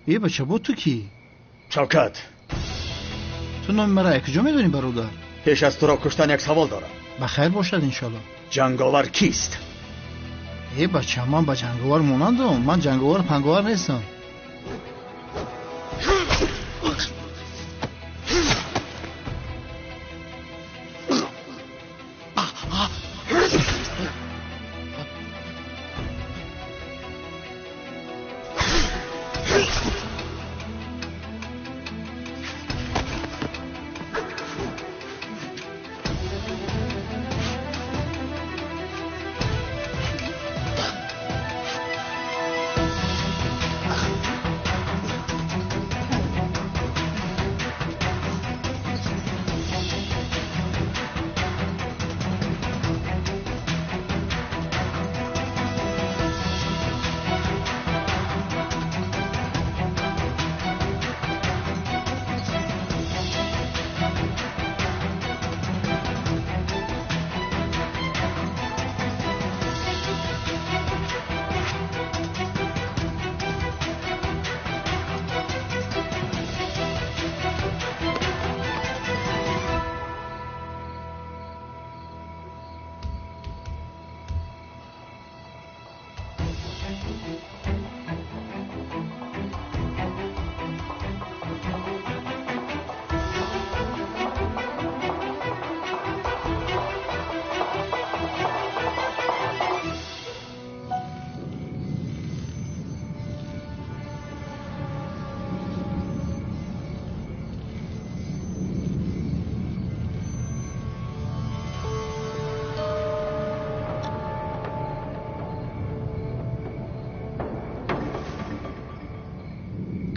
Э бача, бо ту кӣ? Шавкат. Ту номи маро куҷо медонӣ, бародар? Пеш аз туро куштан як савол дорам. Ба хайр бошад, иншоалло. Ҷанговар кист? Э бача, ман ба ҷанговар монандам. Ман ҷанговар панговар нестам.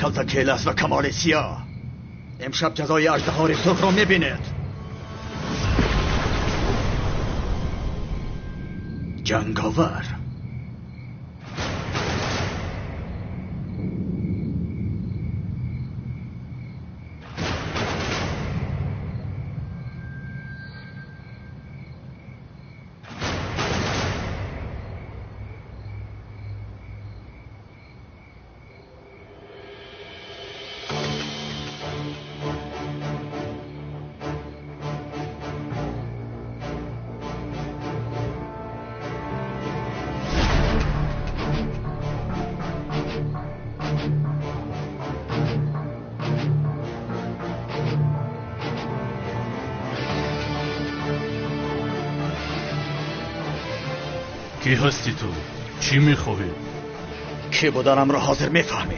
کلتکیلس و کمال سیاه امشب جزای اژدهای سرخ را میبینید. جنگاور. کی هستی تو؟ چی میخواهی؟ کی بودنم را حاضر میفهمی.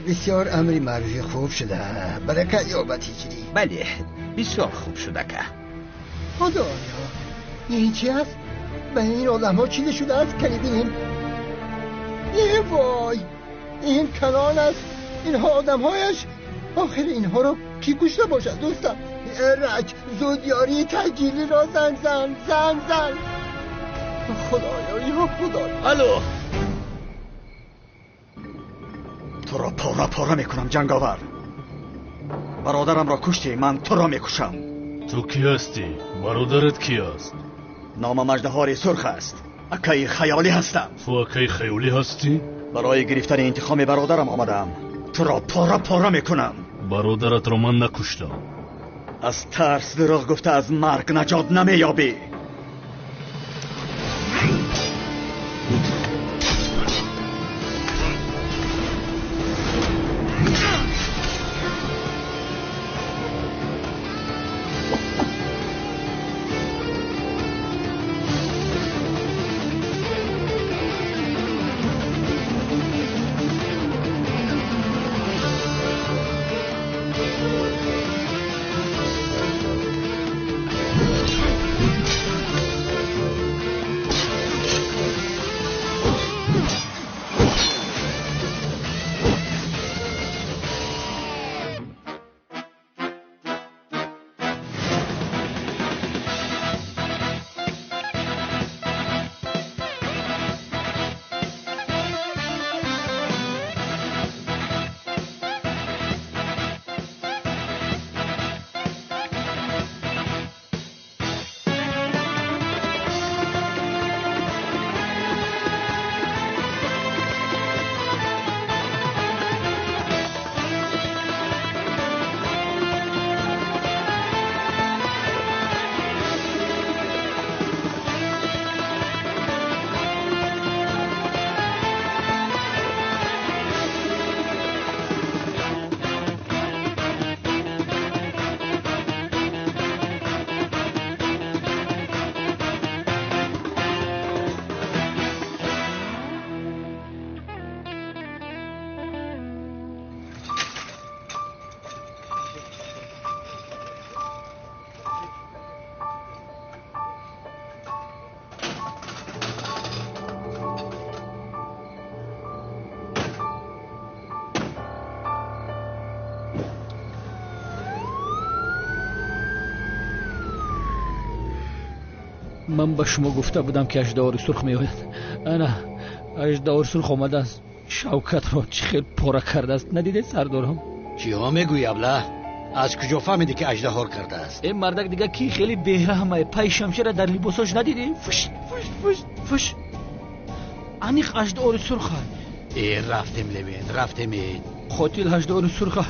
بسیار امری معروفی خوب شده. برکت یابد هجری. بله بسیار خوب شده که. خدایا این چی است؟ به این آدم ها چیده شده است که ببینیم. ای وای این کلان است. اینها آدم هایش. آخر اینها را کی کشته باشد دوستم؟ رج زود یاری تجیلی را زن زن زن زن. خدایا یا خدایا. الو تو را پاره پاره میکنم جنگاور. برادرم را کشتی، من تو را میکشم. تو کی هستی؟ برادرت کی است؟ نامم اژدهای سرخ است. اکای خیالی هستم. تو اکای خیالی هستی؟ برای گرفتن انتقام برادرم آمدم. تو را پاره پاره میکنم. برادرت را من نکشتم. از ترس دروغ گفته از مرگ نجات نمییابی. Ман ба шумо гуфта будам, ки аждаҳори сурх меояд. Ана аждаҳори сурх омадааст. Шавкатро чӣ хел пора кардааст, надидед сардорам? Чиҳо мегӯӣ, абла? Аз куҷо фаҳмидӣ, ки аждаҳор кардааст? Э мардак дига ки хеле бераҳмае. Пай шамшера дар либосош надидӣ? Фуш фуш фуш фуш. Аниқ аждаҳори сурха. Э рафтем, Левент, рафтем. Қотил аждаҳори сурха.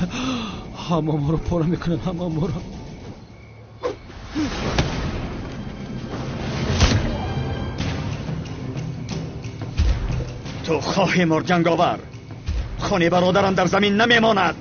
Ҳама моро пора мекунад, ҳама моро. Ту хоҳӣ мурд, ҷанговар. Хуни бародарам дар замин намемонад.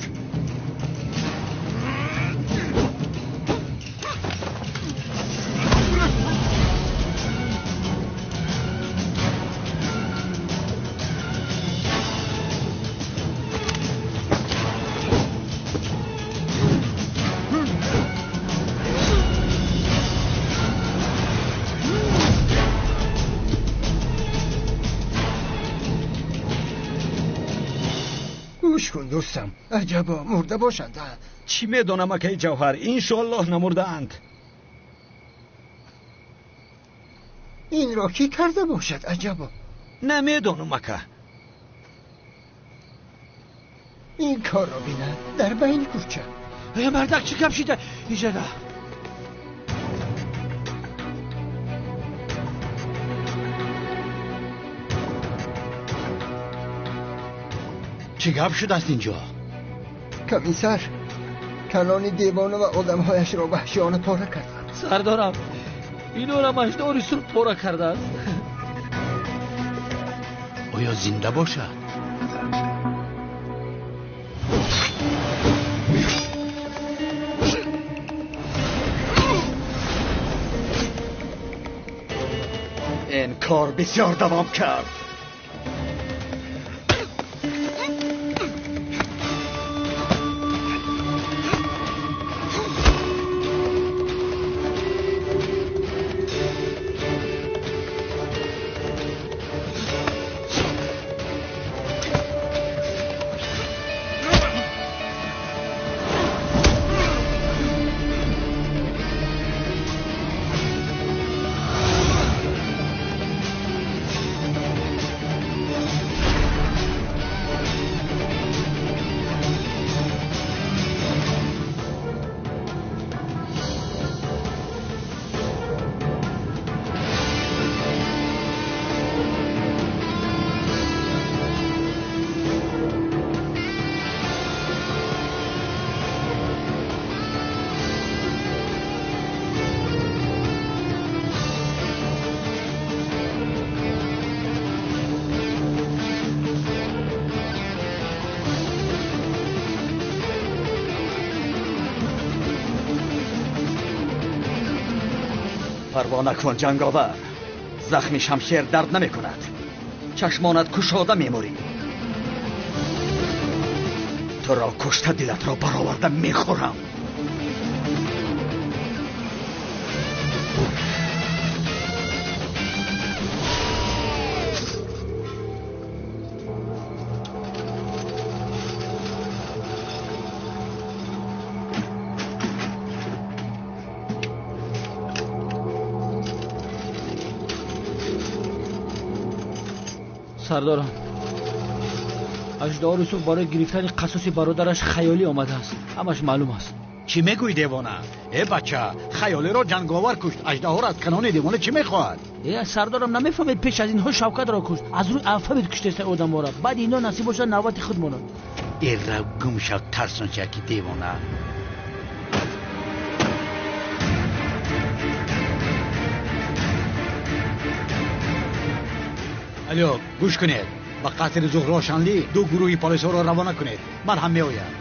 Дӯстам, аҷабо мурда бошанд. Чӣ медонам, акаи Ҷавҳар, иншоаллоҳ намурдаанд. Инро кӣ карда бошад, аҷабо? Намедонам, ака. Ин корро бинад дар байни кӯча. Э мардак, чӣ гап шида иҷада? Чӣ гап шудааст инҷо? Комиссар, калони девона ва одамҳояшро ваҳшиёна пора карданд. Сардорам, инорам аждаҳори сурх пора кардааст. Оё зинда бошад? Ин кор бисёр давом кард. Парво накун, ҷанговар. Захми шамшер дард намекунад. Чашмонат кушода мемурӣ. Туро кушта дилатро бароварда мехӯрам. Сардорам, аждаҳори сурх барои гирифтани қасоси бародараш хаёлӣ омадааст. Ҳамаш маълум аст. Чӣ мегӯӣ, девона? Э бача, хаёлиро ҷанговар кушт. Аждаҳор аз канони девона чӣ мехоҳад? Э сардорам, намефаҳмед, пеш аз инҳо Шавкатро кушт. Аз рӯи алфавит куштеста одамҳоро. Баъд ино насиб бошад, навбати худ монад. Э рав гум шав, тарсончаки девона. Алё, гӯш кунед. Ба қасри Зуҳрошанлӣ ду гурӯҳи полисҳоро равона кунед. Ман ҳам меоям.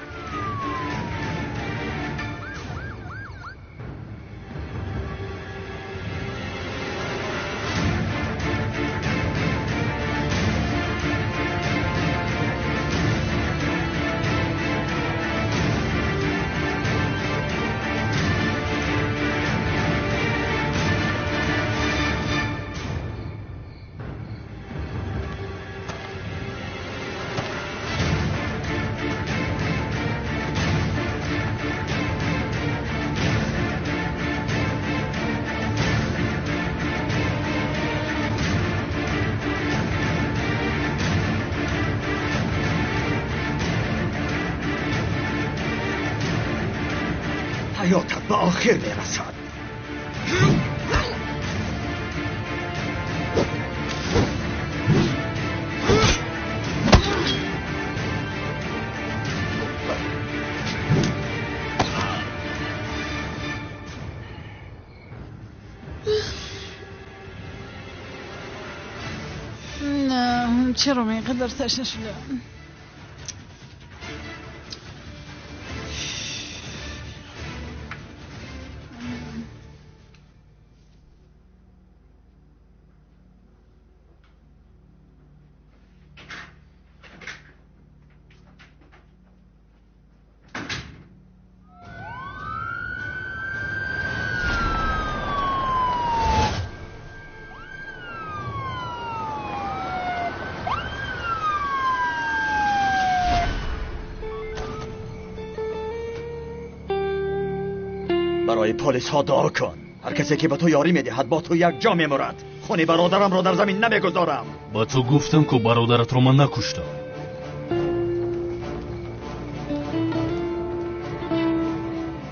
Ҳаётат ба охир мерасад. Чаро ман инқадар ташна шудам? برای پلیس ها دعا کن. هر کسی که به تو یاری میدهد با تو یک جا میمرد. خون برادرم را در زمین نمیگذارم. ба ту гуфтам ку бародаратро ман накуштам.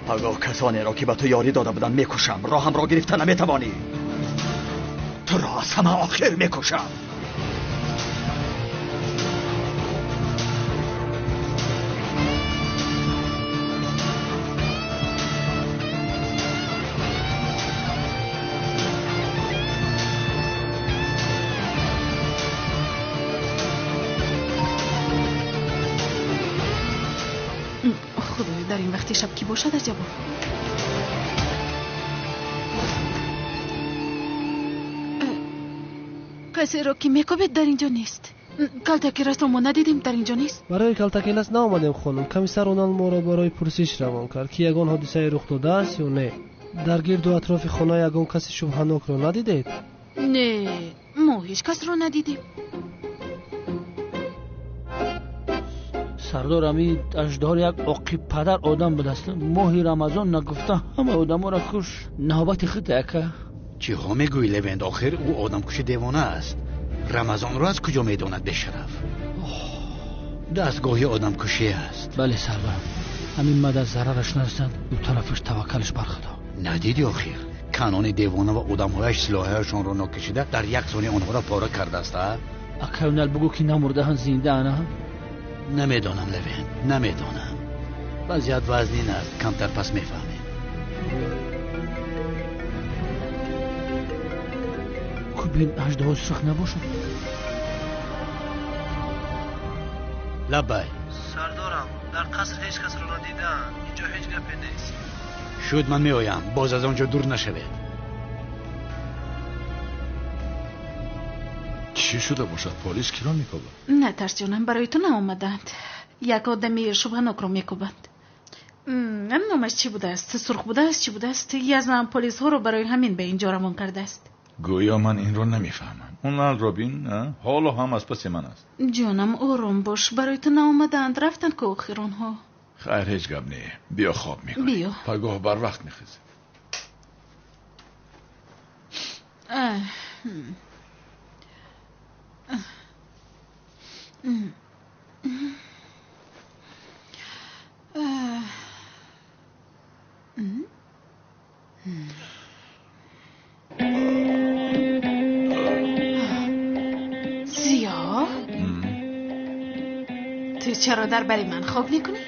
Пагоҳ касонеро ки ба ту ёрӣ дода буданд мекушам. Роҳам ро гирифта наметавонӣ. Туро аз ҳама охир мекушам. Худоё, дар ин вақти шаб кӣ бошад аҷабо? Касеро ки мекобед дар инҷо нест. Калтакеласро мо надидем, дар инҷо нест. Барои Калтакелас наомадем, хонум. Комиссар Онал моро барои пурсиш равон кард, ки ягон ҳодисае рух додааст ё не. Дар гирду атрофи хона ягон каси шубҳанокро надидед? Не, мо ҳеҷ касро надидем. Сардор, ами аждаҳор як оқибпадар одам будааст. Моҳи Рамазон нагуфта ҳама одаморо куш. Навбати худ, ака. Чиҳо мегӯӣ, Левент? Охир ӯ одамкуши девона аст. Рамазонро аз куҷо медонад бешараф? Дастгоҳи одамкушӣ аст. Бале, сардорам, ҳамин мад аз зарараш нарасад, ду тарафаш таваккалаш бар Худо. Надидӣ охир? Канони девона ва одамҳояш силоҳҳояшонро нокашида дар як сония онҳоро пора кардааст. Акай, бугӯ ки намурдаанд, зиндаанд. Намедонам, Левент, намедонам. Вазъият вазнин аст, камтар пас мефаҳмем. Кубин аждаҳо сурх набошад? Лаббай. Сардорам, дар қаср ҳеҷ касро надидаанд. Инҷо ҳеҷ гапе нест. Шуд, ман меоям. Боз аз он ҷо дур нашавед. Чӣ шуда бошад? Полис киро мекобад? Натарс, ҷонам, барои ту наомаданд. Як одами шубҳанокро мекобанд. Номаш чӣ будааст? Сурх будааст, чӣ будааст? Язнам полисҳоро барои ҳамин ба инҷо равон кардааст. Гӯё ман инро намефаҳмам. Оналро бин, ҳоло ҳам аз паси ман аст. Ҷонам, ором бош, барои ту наомадаанд, рафтанд ку охир онҳо. Хайр, ҳеҷ гап не. Биё хоб мекунем. Биё. Пагоҳ барвақт мехезем. Зиё, ту чаро дар бари ман хоб мекунӣ?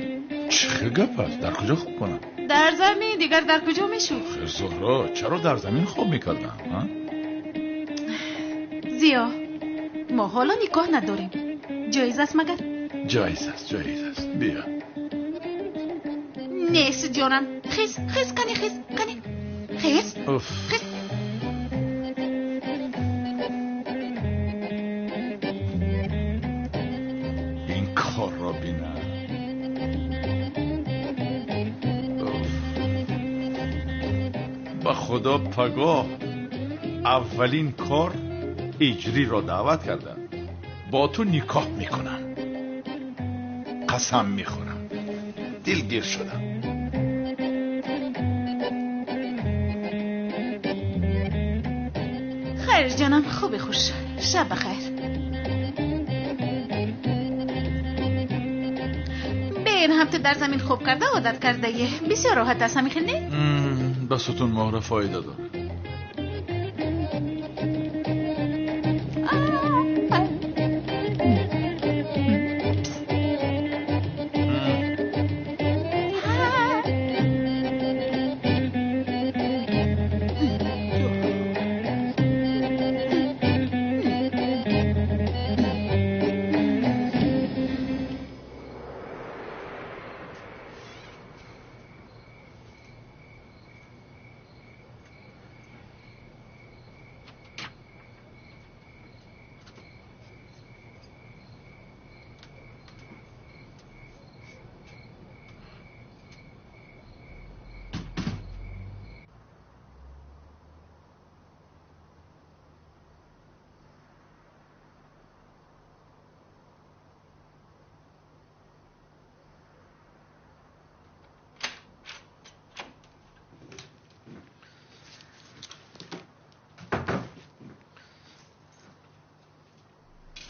Чӣ хел гап аст? Дар куҷо хоб кунам? Дар замин, дигар дар куҷо мешуд? Хир, Зуҳро, чаро дар замин хоб мекардам? Зиё, мо ҳоло никоҳ надорем. Ҷоиз аст магар? Ҷоиз аст, ҷоиз аст. Биё. Нест, ҷонам. Хез, хез, кани, хез, кани. Хез, хез. Ин корро бинам. Ба Худо, пагоҳ аввалин кор ҳиҷриро даъват кардам. Бо ту никоҳ мекунам. Қасам мехӯрам. Дилгир шудам. Хайр, ҷонам, хуби хуш. Шаб бахайр. Бе Ин ҳам ту дар замин хоб карда одат кардаӣ. Бисёр роҳат аст, ҳамин хел не? Ба сутунмуҳра фоида дорад.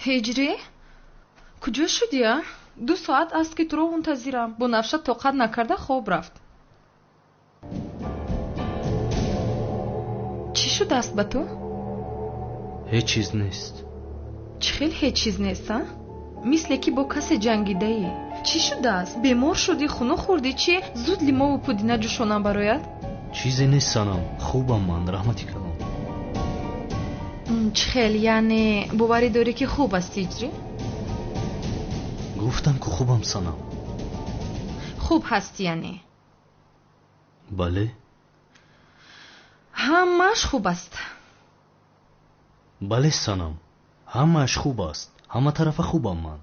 Ҳиҷрӣ, куҷо шудия? 2 соат аст ки туро мунтазирам. Бунафша тоқат накарда хоб рафт. Чӣ шудааст ба ту? Ҳеҷ чиз нест. Чӣ хел ҳеҷ чиз нест, а? Мисле ки бо касе ҷангидаӣ. Чӣ шудааст? Бемор шудӣ, хунук хӯрдӣ, чӣ? Зуд лимову пудина ҷӯшонам барояд? Чизе нест, Санам. Хубам ман, раҳмати калон. Чӣ хел, яъне боварӣ дорӣ ки хуб аст, Ҳиҷрӣ? Гуфтам ку хубам, Санам. Хуб ҳастӣ, яъне? Бале. Ҳамааш хуб аст. Бале, Санам, ҳамааш хуб аст. Ҳама тарафа хубам ман.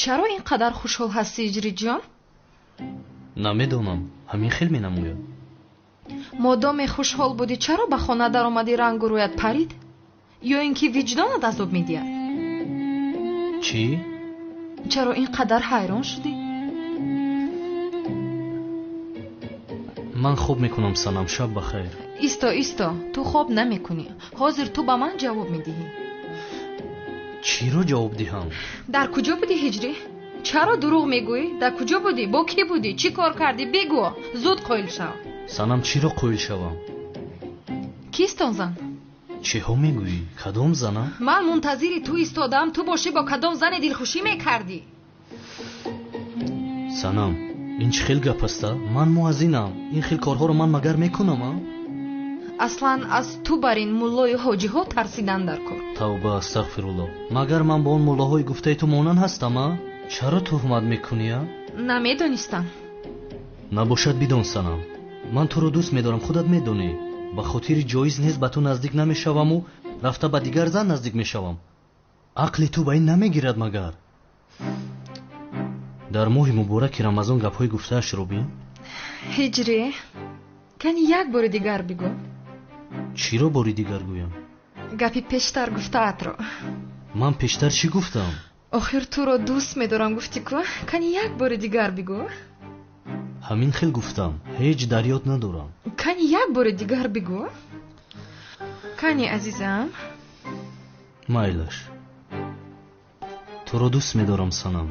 Чаро ин қадар хушҳол ҳастӣ, Ҳиҷриҷон? Намедонам, ҳамин хел менамояд. Модоме хушҳол будӣ, чаро ба хона даромадӣ рангу рӯят парид? Ё ин ки виҷдонат азоб медиҳад? Чӣ? Чаро ин қадар ҳайрон шудӣ? Ман хоб мекунам, Санам, шаб ба хайр. Исто, исто, ту хоб намекунӣ. Ҳозир ту ба ман ҷавоб медиҳӣ. Чиро ҷавоб диҳам? Дар куҷо будӣ, Ҳиҷрӣ? Чаро дурӯғ мегӯӣ? Дар куҷо будӣ? Бо кӣ будӣ? Чӣ кор кардӣ? Бигӯ, зуд қоил шав. Санам, чиро қоил шавам? Кист он зан? Чиҳо мегӯӣ? Кадом зана? Ман мунтазири ту истодаам, ту бошӣ бо кадом зане дилхушӣ мекардӣ? Санам, ин чӣ хел гап аста? Ман муаззинам. Ин хел корҳоро ман магар мекунам, а? Аслан аз ту бар ин муллою ҳоҷиҳо тарсидан дар кор. Тавба, астағфируллоҳ. Магар ман бо он муллоҳои гуфтаи ту монанд ҳастам, а? Чаро туҳмат мекунӣ, а? Намедонистам. Набошад бидон, Санам. Ман туро дӯст медорам, худат медонӣ. Ба хотири ҷоиз нест ба ту наздик намешаваму рафта ба дигар зан наздик мешавам. Ақли ту ба ин намегирад магар? Дар моҳи мубораки Рамазон гапҳои гуфтаашро бин. Ҳиҷрӣ, кани як бори дигар бигӯ. Чиро бори дигар гӯям? Гапи пештар гуфтаатро. Ман пештар чӣ гуфтам? Охир туро дӯст медорам гуфтӣ ку? Кани як бори дигар бигӯ. Ҳамин хел гуфтам, ҳеҷ дар ёд надорам. Кани як бори дигар бигӯ. Кани, азизам. Майлаш. Туро дӯст медорам, Санам.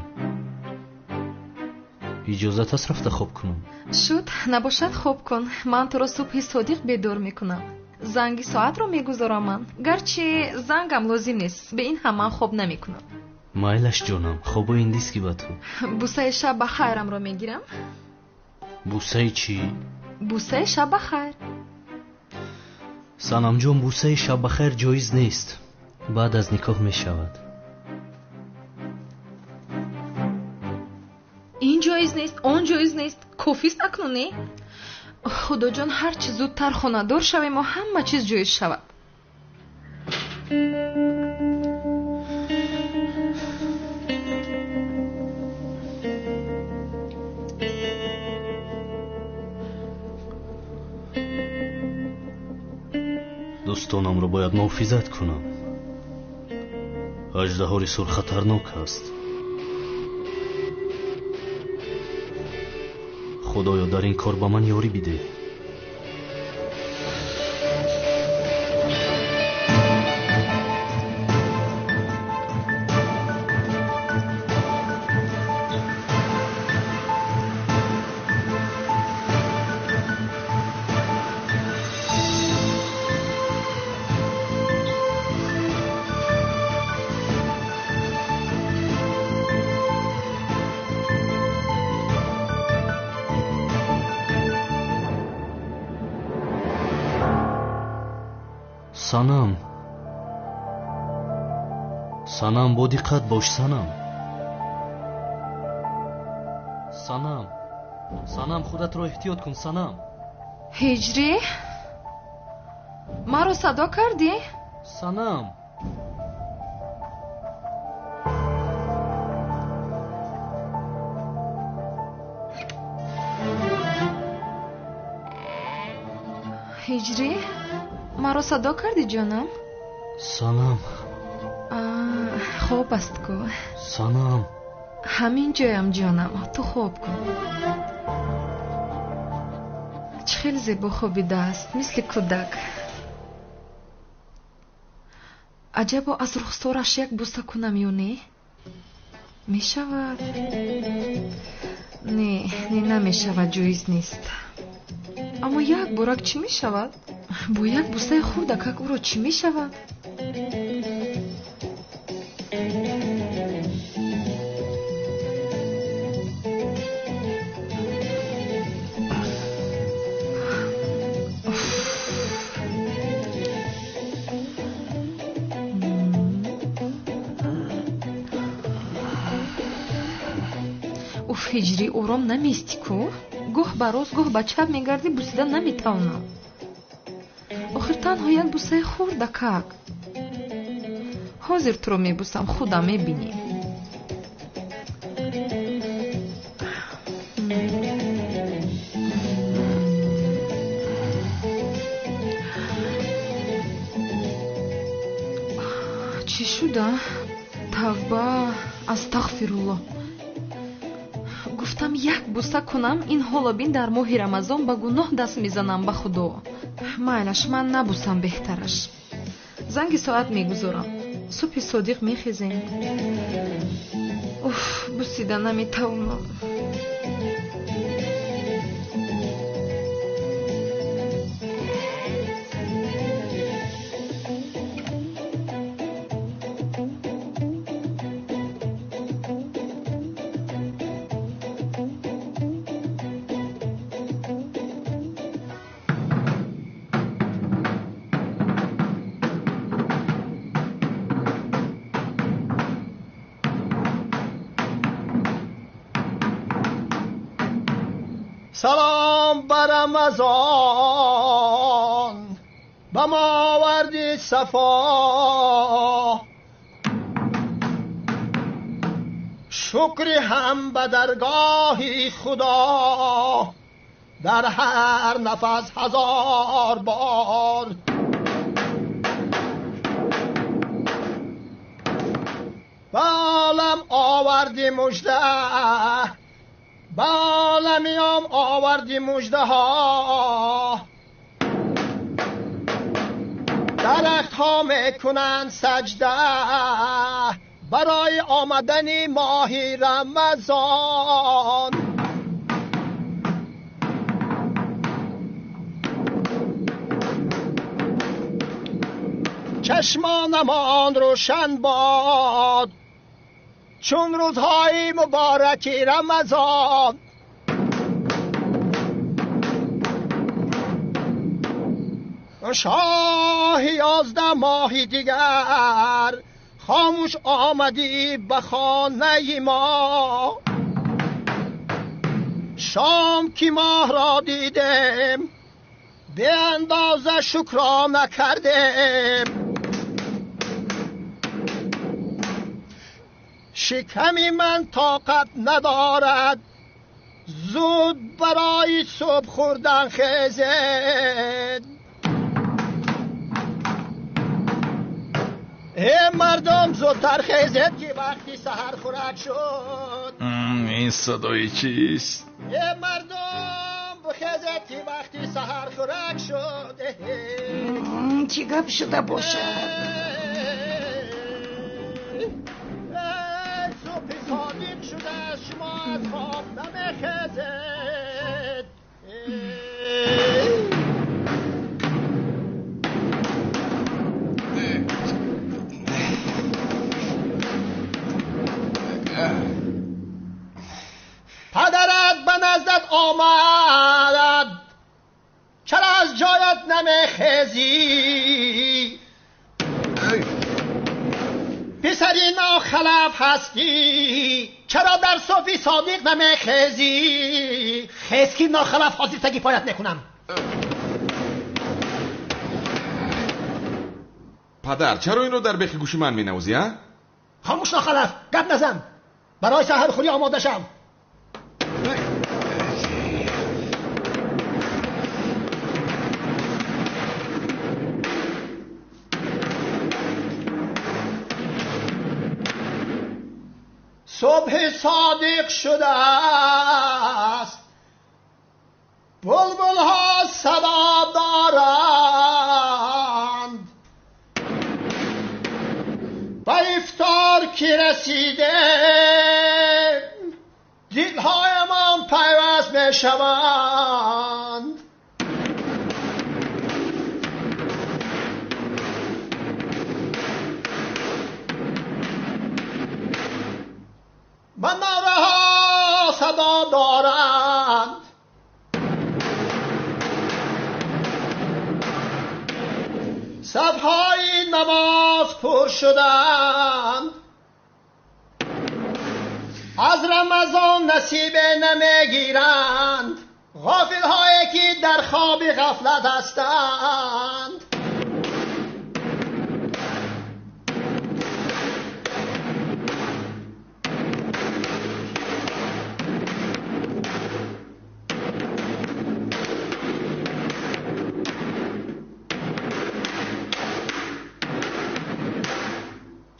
Иҷозат аст рафта хоб кунам? Шуд, набошад хоб кун. Ман туро субҳи содиқ бедор мекунам. Занги соатро мегузорам ман. Гарчи зангам лозим нест, бе ин ҳам ман хоб намекунам. Майлаш, ҷонам, хобо индист ки ба ту. Бусаи шаб ба хайрамро мегирам. Бусаи чӣ? Бусаи шаб ба хайр. Санамҷон, бусаи шаб ба хайр ҷоиз нест. Баъд аз никоҳ мешавад. Ин ҷоиз нест, он ҷоиз нест. Кофист акнун, не? Худоҷон, ҳарчи зудтар хонадор шавему ҳама чиз ҷоиз шавад. Дӯстонамро бояд муҳофизат кунам. Аждаҳори сур хатарнок аст. Худоё, дар ин кор ба ман ёрӣ бидеҳ. Санам, Санам, бо диққат бош, Санам. Санам, Санам, худатро эҳтиёт кун, Санам. Ҳиҷрӣ, маро садо кардӣ? Санам. Ҳиҷрӣ, маро садо кардӣ, ҷонам? Санам. Хоб аст ку. Санам. Ҳамин ҷоям, ҷонам, ту хоб кун. Чӣ хеле зебо хобидааст, мисли кӯдак. Аҷабо аз рухсораш як буса кунам ё не? Мешавад? Не, не, намешавад, ҷоиз нест. Аммо як борак чӣ мешавад? Бо як бусаи хурдакак ӯро чӣ мешавад? Уф, Ҳиҷрӣ, ором намести ку? Гоҳ ба рост, гоҳ ба чап мегардӣ, бусида наметавонам. Охир танҳо як бусаи хурдакак. Ҳозир туро мебусам, худам мебинӣ. Чӣ шуда? Тавба, астағфируллоҳ. Гуфтам як буса кунам, ин ҳоло бин дар моҳи Рамазон ба гуноҳ даст мезанам ба Худо. Майлаш, ман набусам беҳтараш. Занги соат мегузорам. Субҳи содиқ мехезем. Уф, бусида наметавонам. Салом ба Рамазон, ба мо оварди сафо. Шукри ҳам ба даргоҳи Худо, дар ҳар нафас ҳазор бор. Ба олам оварди мужда, ба оламиём оварди муждаҳо. Дарахтҳо мекунанд саҷда барои омадани моҳи Рамазон. Чашмонамон рӯшан бод чун рӯзҳои мубораки Рамазон. Шоҳи 11 моҳи дигар хомӯш омадӣ ба хонаи мо. Шом ки моҳро дидем, беандоза шукро накардем. Шиками ман тоқат надорад, зуд барои субҳ хӯрдан хезед. Э мардум, зудтар хезед ки вақти саҳар хӯрак шуд. Ин садои чист? Э мардум, бихезед ки вақти саҳар хӯрак шуд. Чӣ гап шуда бошад? Субҳи содиқ шуда, шумо аз хоб намехезед. Падарат ба наздат омадад, чаро аз ҷоят намехезӣ? Писари нохалаф ҳастӣ, чаро дар субҳи содиқ намехезӣ? Хез ки нохалаф ҳозир таги поят мекунам. Падар, чаро инро дар бехи гӯши ман менавозӣ, а? Хомӯш нохалаф, гап назан. Барои саҳархӯрӣ омода шав. Субҳи содиқ шудааст, булбулҳо садо доранд, ба ифтор ки расидем дилҳоямон пайваст мешаванд. Манораҳо садо доранд, сафҳои намоз пур шуданд, аз Рамазон насибе намегиранд ғофилҳое ки дар хоби ғафлат ҳастанд.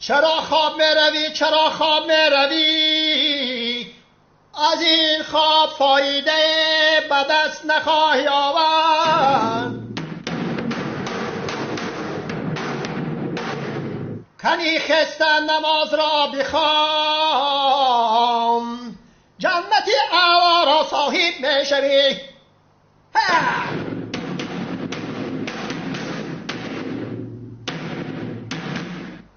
Чаро хоб меравӣ? Чаро хоб меравӣ? Аз ин хоб фоидае ба даст нахоҳӣ овард. Кани хеста намозро бихон, ҷаннати аълоро соҳиб мешавӣ.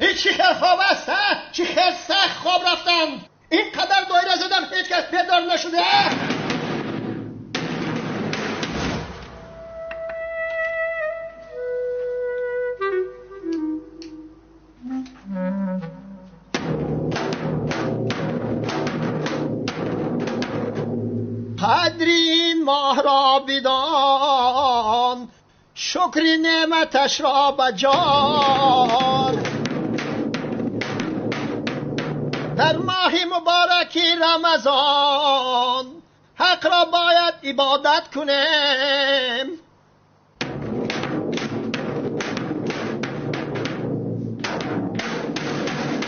Ин чӣ хел хоб аст, а? Чӣ хел сахт хоб рафтам! Ин қадар доира задам, ҳеҷ кас бедор нашуда. Қадри ин моҳро бидон, шукри неъматашро ба ҷор. Дар моҳи мубораки Рамазон ҳақро бояд ибодат кунем.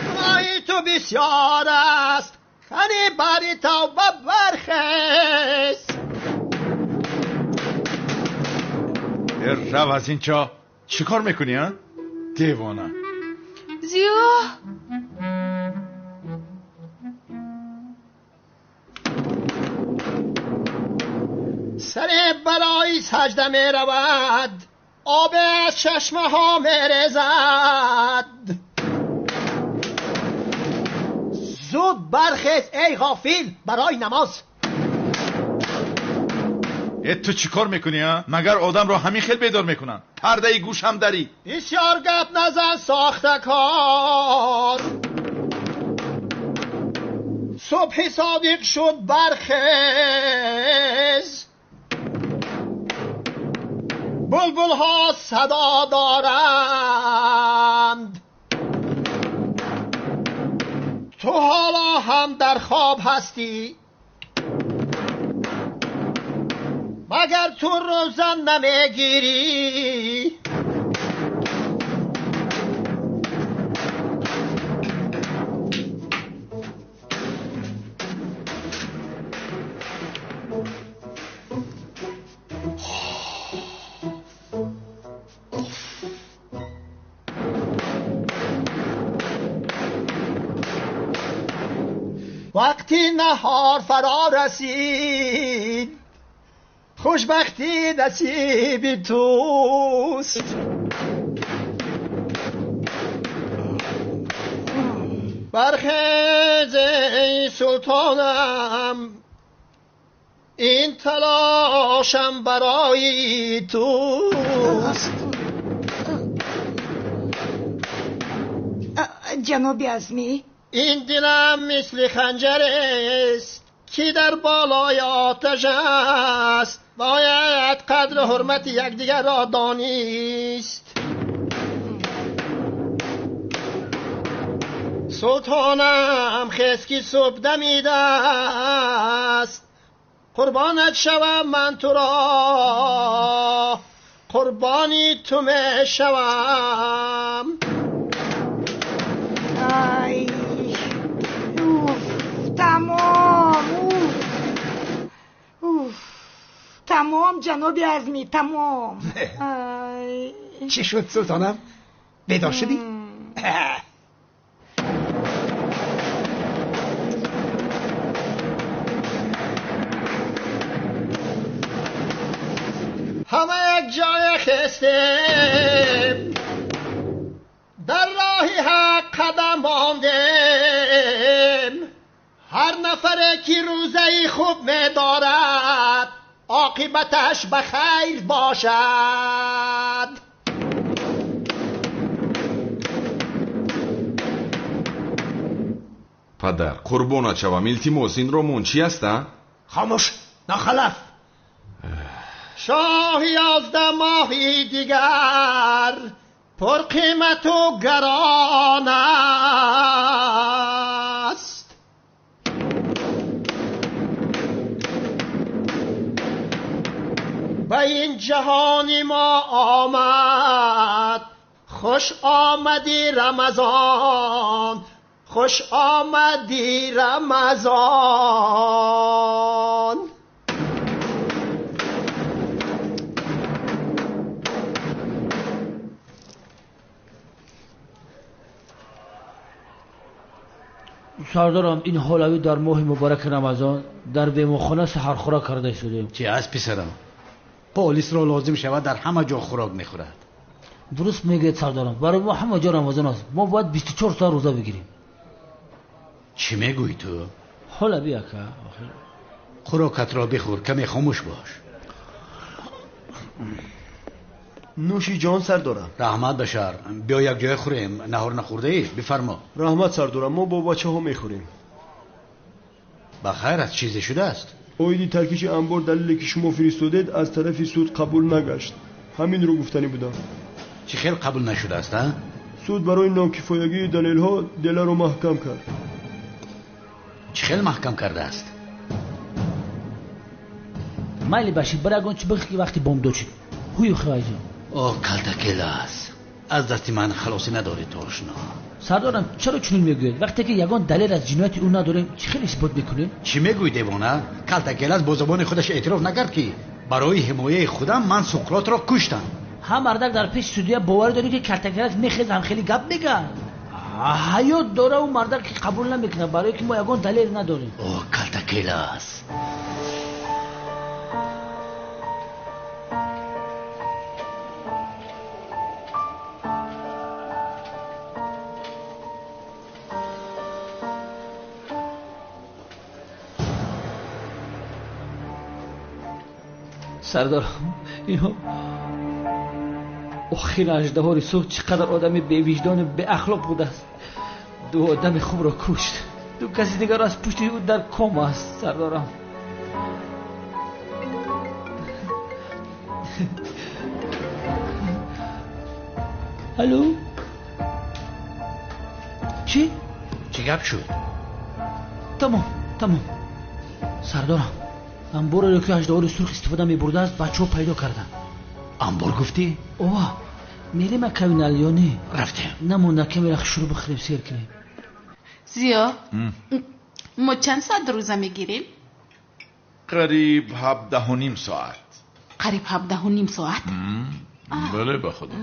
Гуноҳи ту бисёр аст, кани бари тавба бархез. Рав аз инҷо. Чӣ кор мекунӣ, а? Девона. Зиё! Саре барои саҷда меравад, об аз чашмаҳо мерезад. Зуд бархез эй ғофил барои намоз. Э, ту чӣ кор мекунӣ, а? Магар одамро ҳамин хел бедор мекунанд? Пардаи гӯшам дарӣ. Бисёр гап назан, сохтакор. Субҳи содиқ шуд, бархез. Булбулҳо садо доранд, ту ҳоло ҳам дар хоб ҳастӣ. Магар ту рӯза намегирӣ? Вақти наҳор фаро расид, хушбахтӣ насиби туст. Бархез эй султонам, ин талошам барои туст. Ҷаноби Азмӣ, ин дилам мисли ханҷар аст, ки дар болои оташ аст. Бояд қадру ҳурмати якдигарро донист. Султонам хез, ки субҳ дамидааст. Қурбонат шавам ман туро, қурбони ту мешавам. Ай, уф, тамом, уф, уф, тамом, ҷаноби Азмӣ, тамом. Ай. Чӣ шуд, султонам? Бедор шудӣ? Ҳама як ҷоя хестем, дар роҳи ҳақ қадам мондем. Ҳар нафаре ки рӯзаи хуб медорад, оқибаташ ба хайр бошад. Падар, қурбонат шавам, илтимос, инро мон чӣ аст, а? Хомӯш, нохалаф. Шоҳи 11 моҳи дигар пурқимату гарон аст. Ба ин ҷаҳони мо омад, хуш омадӣ Рамазон, хуш омадӣ Рамазон. Сардорам, ин ҳолави дар моҳи мубораки Рамазон дар беморхона саҳархӯрак карда шудем. Чӣ аст, писарам? Полисро лозим шавад дар ҳама ҷо хӯрок мехӯрад. Дуруст мегӯед, сардорам. Барои мо ҳама ҷо Рамазон аст. Мо бояд 24 соат рӯза бигирем. Чӣ мегӯӣ ту? Ҳолави ака, охир. Хӯрокатро бихӯр, каме хомӯш бош. Нӯши ҷон, сардорам. Раҳмат, Башар. Биё як ҷое хӯрем. Наҳор нахӯрдаӣ? Бифармо. Раҳмат, сардорам, мо бо бачаҳо мехӯрем. Ба хайр аст, чизе шудааст? Оиди таркиши анбор далеле ки шумо фиристодед аз тарафи суд қабул нагашт. Ҳаминро гуфтанӣ будам. Чӣ хел қабул нашудааст, а? Суд барои нокифоягии далелҳо деларо маҳкам кард. Чӣ хел маҳкам кардааст? Майли, Башир, бар ягон чӣ бихӯр, ки вақти бомдод шуд. Ҳую хӯайҷон. О, калтакелас, аз дасти ман халосӣ надорӣ, ту ошно. Сардорам, чаро чунин мегӯед? Вақте ки ягон далел аз ҷинояти ӯ надорем, чӣ хел исбот мекунем? Чӣ мегӯӣ, девона? Калтакелас бо забони худаш эътироф накард, ки барои ҳимояи худам ман Суқротро куштам. Ҳам мардак дар пеши судия боварӣ дорӣ, ки Калтакелас мехез ҳам хеле гап мегӯяд. Ҳаёт дора ӯ мардак, ки қабул намекунад, барое ки мо ягон далел надорем. О, Калтакелас. Сардор, инҳо охир аждаҳори сурх чӣ қадар одами бевиҷдону беахлоқ будааст. Ду одами хубро кушт, ду каси дигарро аз пушти ӯ дар ком аст. Сардорам, алло, чӣ? Чӣ гап шуд? Тамом, тамом, сардорам, анбореро ки аждаҳори сурх истифода мебурдааст, бачаҳо пайдо карданд. Анбор гуфтӣ? Ова, мерем акавинал ё не? Рафтем. Намонда, камера шурӯъ бихӯрем, сер кунем. Зиё, мо чанд соат рӯза мегирем? Қариб 17.5 соат. Қариб 17.5 соат? Бале, ба худо.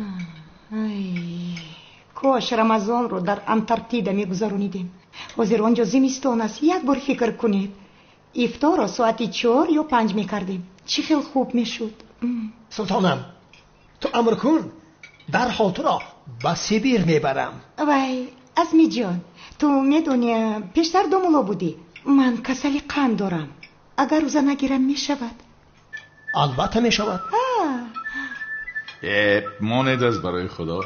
Кош Рамазонро дар Антарктида мегузаронидем. Ҳозир он ҷо зимистон аст. Як бор фикр кунед. Ифторро соати 4 ё 5 мекардем. Чӣ хел хуб мешуд. Султонам, ту амр кун, дарҳол туро ба Сибир мебарам. Вай, Азмиҷон, ту медонӣ, пештар домуло будӣ. Ман касали қанд дорам. Агар рӯза нагирам, мешавад? Албатта мешавад. Монед аз барои худо.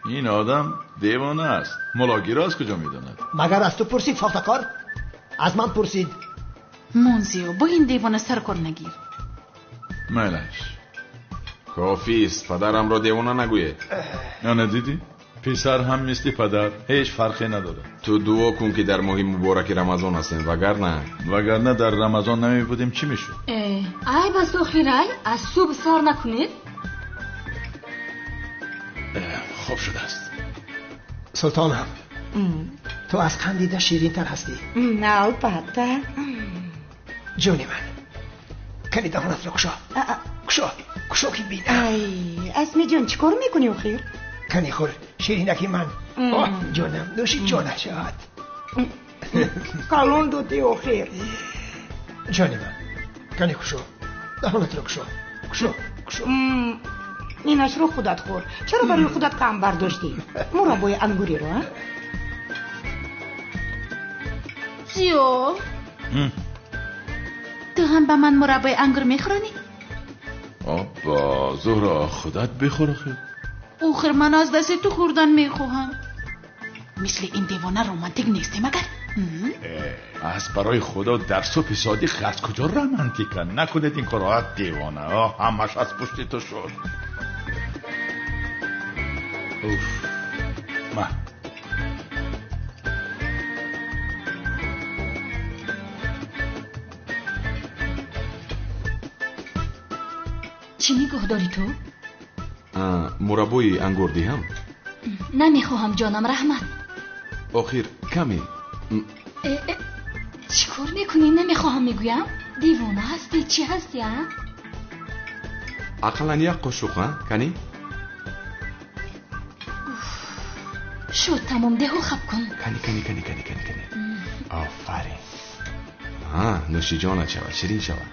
Ин одам девона аст. Мулогиро аз куҷо медонад? Магар аз ту пурсид, сохтакор? Аз ман пурсид. Монзиё, бо ин девона саркор нагир. Майлаш. Кофист, падарамро девона нагӯед. Ана дидӣ? Писар ҳам мисли падар, ҳеҷ фарқе надорад. Ту дуо кун, ки дар моҳи мубораки Рамазон ҳастем, вагарна вагарна дар Рамазон намебудем, чӣ мешуд? Ай бас, охирай, аз субҳ сар накунед. Хуб шудааст. Султонам, ту аз қанд дида ширинтар ҳастӣ. Албатта. Ҷони ман, кани даҳонатро кушо, кушо, кушо, ки бинам. Ай, Асмиҷон, чӣ кор мекунӣ охир? Кани хӯр, ширинаки ман. Оҳ, ҷонам, нӯши ҷонат шавад. Калон додӣ охир. Ҷони ман, кани кушо, даҳонатро кушо, кушо, кушо. Инашро худат хӯр. Чаро барои худат кам бардоштӣ? Мураббои ангуриро, а? Зиё, ту ҳам ба ман мураббои ангур мехӯронӣ? Обба, Зуҳро, худат бихӯр охир. Охир ман аз дасти ту хӯрдан мехоҳам. Мисли ин девона романтик нестӣ магар? Аз барои худо, дар субҳи содиқ аз куҷо романтика? Накунед ин корро, девона. Ҳамаш аз пушти ту шуд. Уф, ма. Чӣ нигоҳ дорӣ ту? Мураббои ангур диҳам? Намехоҳам, ҷонам, раҳмат. Охир каме. Чӣ кор мекунӣ? Намехоҳам мегӯям. Девона ҳастӣ, чӣ ҳастӣ, а? Ақаллан як қошуқ, а? Кани? Шуд, тамом, деҳу хаб кун. Кани, кани, кани, кани, кани, кани. Офарин. Нӯши ҷонат шавад, ширин шавад.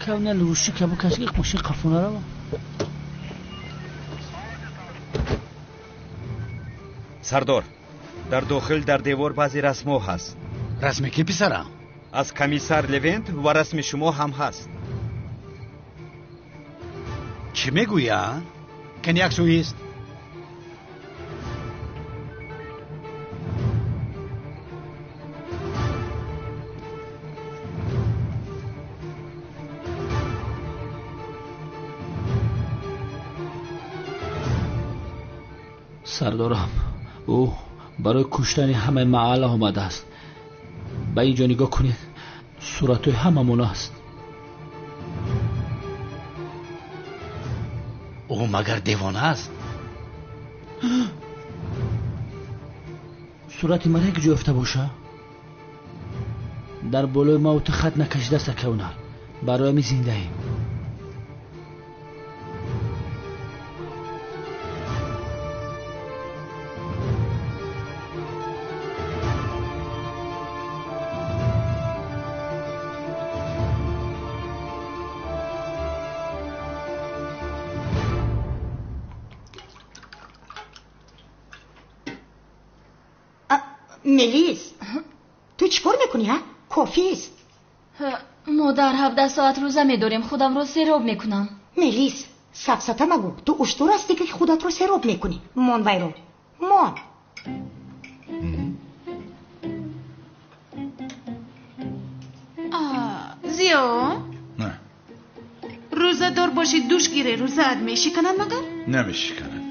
Кавна луши кабу каси мошин қафона рава. Сардор, дар дохил дар девор баъзе расмҳо ҳаст. Расми ки, писарам? Аз комиссар Левент ва расми шумо ҳам ҳаст. Чӣ мегӯӣ, а? Кани як сӯист. Сардорам, ӯ барои куштани ҳамаи маҳалла омадааст. Ба ин ҷо нигоҳ кунед, суратҳои ҳамамон аст. Ӯ магар девона аст? Сурати ман як ҷо ёфта боша? Дар болои мавту хат накашидааст, акавнар. Барои ҳамин зиндаем. Мелис, ту чӣ кор мекунӣ, ҳа? Кофист. Мо дар 17 соат рӯза медорем, худамро сероб мекунам. Мелис, сафсата магӯ. Ту уштур ҳастӣ, ки худатро сероб мекунӣ. Мон вайро. Мон. Зиё? Не. Рӯзадор бошӣ, душ гире, рӯзаат мешиканад магар? Намешиканад.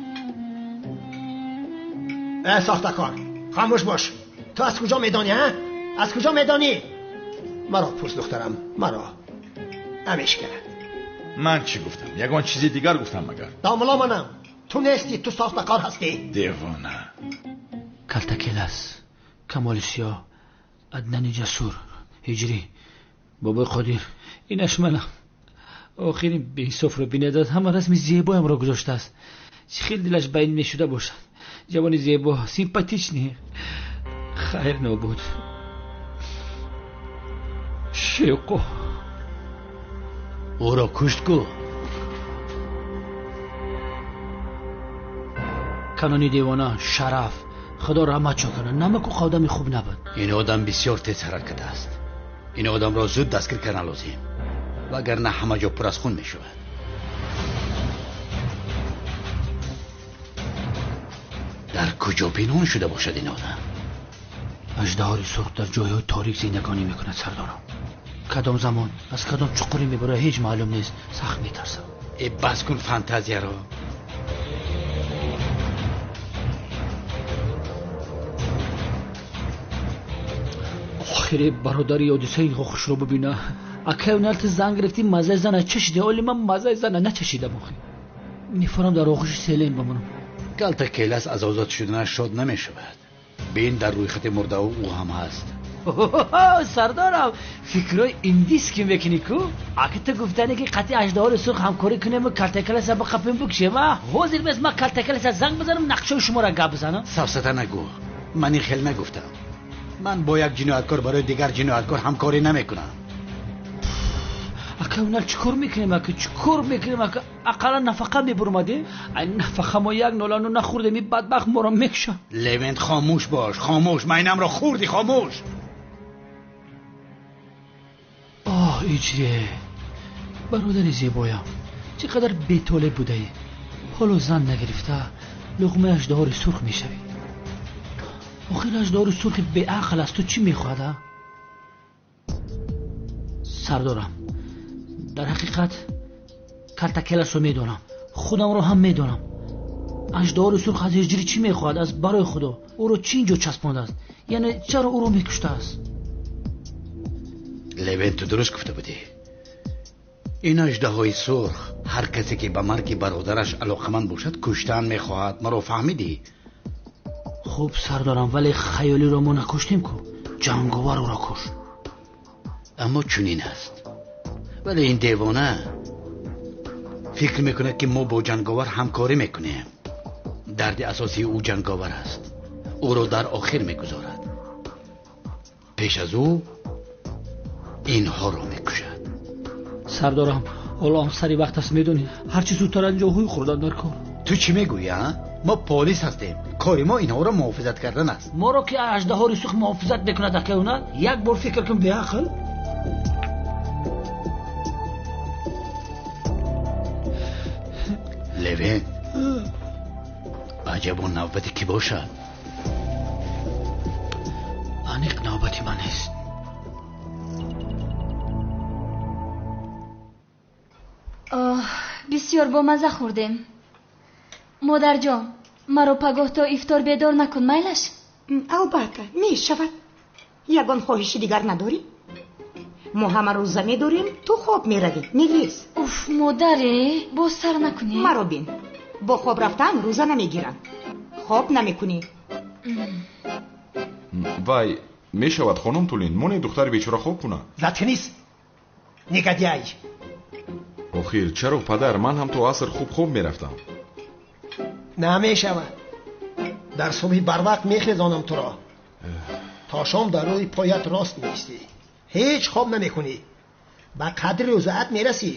Э, сохтакор, хомӯш бош. Ту аз куҷо медонӣ, ҳа? Аз куҷо медонӣ? Маро пурс, духтарам, маро. Намешиканад. Ман чӣ гуфтам? Ягон чизи дигар гуфтам магар? Домулло манам. Ту нестӣ, ту сохтакор ҳастӣ. Девона. Калтакелас, Камоли Сиёҳ, Аднани Ҷасур, Ҳиҷрӣ, Бобои Қодир, инаш манам. Охирин беинсофро бинед, аз ҳама расми зебоямро гузоштааст. Чӣ хел дилаш ба ин мешуда бошад. Ҷавони зебо, симпатичный. Хайр нобуд. Шевқо. Ӯро кушт ку. Канони девона, шараф. Худо раҳматшон кунад. Намаку одами хуб набуд. Ин одам бисёр тез ҳаракат аст. Ин одамро зуд дастгир кардан лозим, вагарна ҳама ҷо пур аз хун мешавад. Дар куҷо пинҳон шуда бошад ин одам? Аждаҳори сурх дар ҷойҳои торик зиндагонӣ мекунад, сардорам. Кадом замон аз кадом чуқурӣ мебарояд ҳеҷ маълум нест. Сахт метарсам. Э, бас кун фантазияро. Охире бародари ҳодисаи хушро бибина. Акай уналти зан гирифтӣ, маззаи зана чашидӣ. Оли ман маззаи зана начашидам. Охи мефорам дар оғӯши селем бимонам. Калтакелас аз озод шуданаш шод намешавад. Бин, дар рӯйхати мурдао ӯ ҳам ҳаст. Сардорам, фикрҳои индиски мекунӣ ку? Аки ту гуфтанӣ ки қатъи аждаҳори сурх ҳамкорӣ кунему Калтакеласа биқапем бикушем. Ҳозир бес ман Калтакеласа занг бизанам, нақшаи шуморо гап бизанам. Сафсата нагӯ. Ман ин хел нагуфтам. Ман бо як ҷинояткор барои дигар ҷинояткор ҳамкорӣ намекунам. Ака унал чӣ кор мекунем? Ака чӣ кор мекунем? Ака ақаллан нафақа мебурмадем. Ай нафақа мо як нолану нахӯрдем, ин бадбахт моро мекушад. Левент, хомӯш бош, хомӯш. Майнамро хӯрдӣ, хомӯш. Оҳ, Иҷре, бародари зебоям, чӣ қадар бетолеб будаӣ. Ҳоло зан нагирифта луғмаи аждаҳори сурх мешавӣ. Охир аждаҳори сурхи беақл аз ту чӣ мехоҳад, а? Сардорам, дар ҳақиқат Калтакеласро медонам, худамро ҳам медонам. Аждаҳори сурх аз Ҳиҷрӣ чӣ мехоҳад? Аз барои худо ӯро чӣ инҷо часпондааст? Яъне чаро ӯро мекуштааст? Левент, ту дуруст гуфта будӣ. Ин аждаҳои сурх ҳар касе ки ба марги бародараш алоқаманд бошад куштан мехоҳад. Маро фаҳмидӣ? Хуб сардорам, вале хаёлиро мо накуштем ку. Ҷанговар ӯро кушт. Аммо чунин аст. Вале ин девона фикр мекунад, ки мо бо ҷанговар ҳамкорӣ мекунем. Дарди асосии ӯ ҷанговар аст. Ӯро дар охир мегузорад. Пеш аз ӯ инҳоро мекушад. Сардорам, ҳоло ҳам сари вақт аст, медонӣ. Ҳарчи зудтар аз инҷо ҳуй хӯрдан дар кор. Ту чӣ мегӯӣ, а? Мо полис ҳастем. Кори мо инҳоро муҳофизат кардан аст. Моро ки аждаҳори сурх муҳофизат мекунад, акай унал? Як бор фикр кун, беақл. Левент, аҷабо навбати кӣ бошад? Аниқ навбати ман нест. Оҳ, бисёр бомазза хӯрдем. Модарҷон, маро пагоҳ то ифтор бедор накун, майлаш? Албатта, мешавад. Ягон хоҳиши дигар надорӣ? Мо ҳама рӯза медорем, ту хоб меравӣ, Мелис. Уф, модаре, боз сар накунӣ. Маро бин. Бо хоб рафтан рӯза намегиранд. Хоб намекунӣ. Вай, мешавад, хонум Тулин, моне духтари бечора хоб кунад. Заткнись, негодяй. Охир, чаро падар, ман ҳам то аср хуб хоб мерафтам. Намешавад. Дар субҳи барвақт мехезонам туро. То шом дар рӯи поят рост меистӣ. Ҳеҷ хоб намекунӣ. Ба қадри рӯзаат мерасӣ.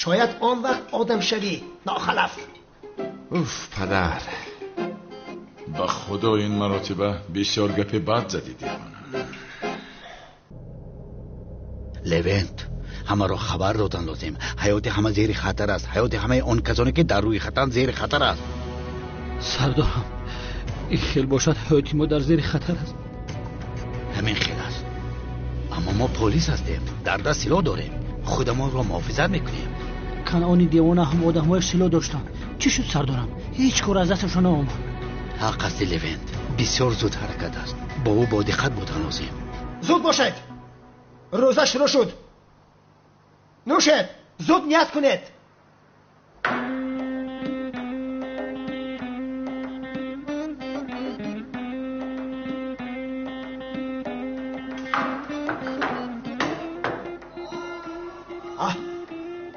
Шояд он вақт одам шавӣ, нохалаф. Уф, падар. Ба худо ин маротиба бисёр гапи бад задӣ, девона. Левент, ҳамаро хабар додан лозим. Ҳаёти ҳама зери хатар аст. Ҳаёти ҳамаи он касоне ки дар рӯи хатанд зери хатар аст. Сардорам, ин хел бошад ҳаёти мо дар зери хатар аст. Ҳамин хел аст. Аммо мо полис ҳастем, дар даст силоҳ дорем, худамонро муҳофизат мекунем. Канъони девона ҳам одамҳояш силоҳ доштанд. Чӣ шуд сардорам? Ҳеҷ кор аз дасташон наомад. Ҳақ асти Левент, бисёр зуд ҳаракат аст. Бо ӯ бо диққат будан лозим. Зуд бошед, рӯза шурӯъ шуд. Нӯшед, зуд ният кунед.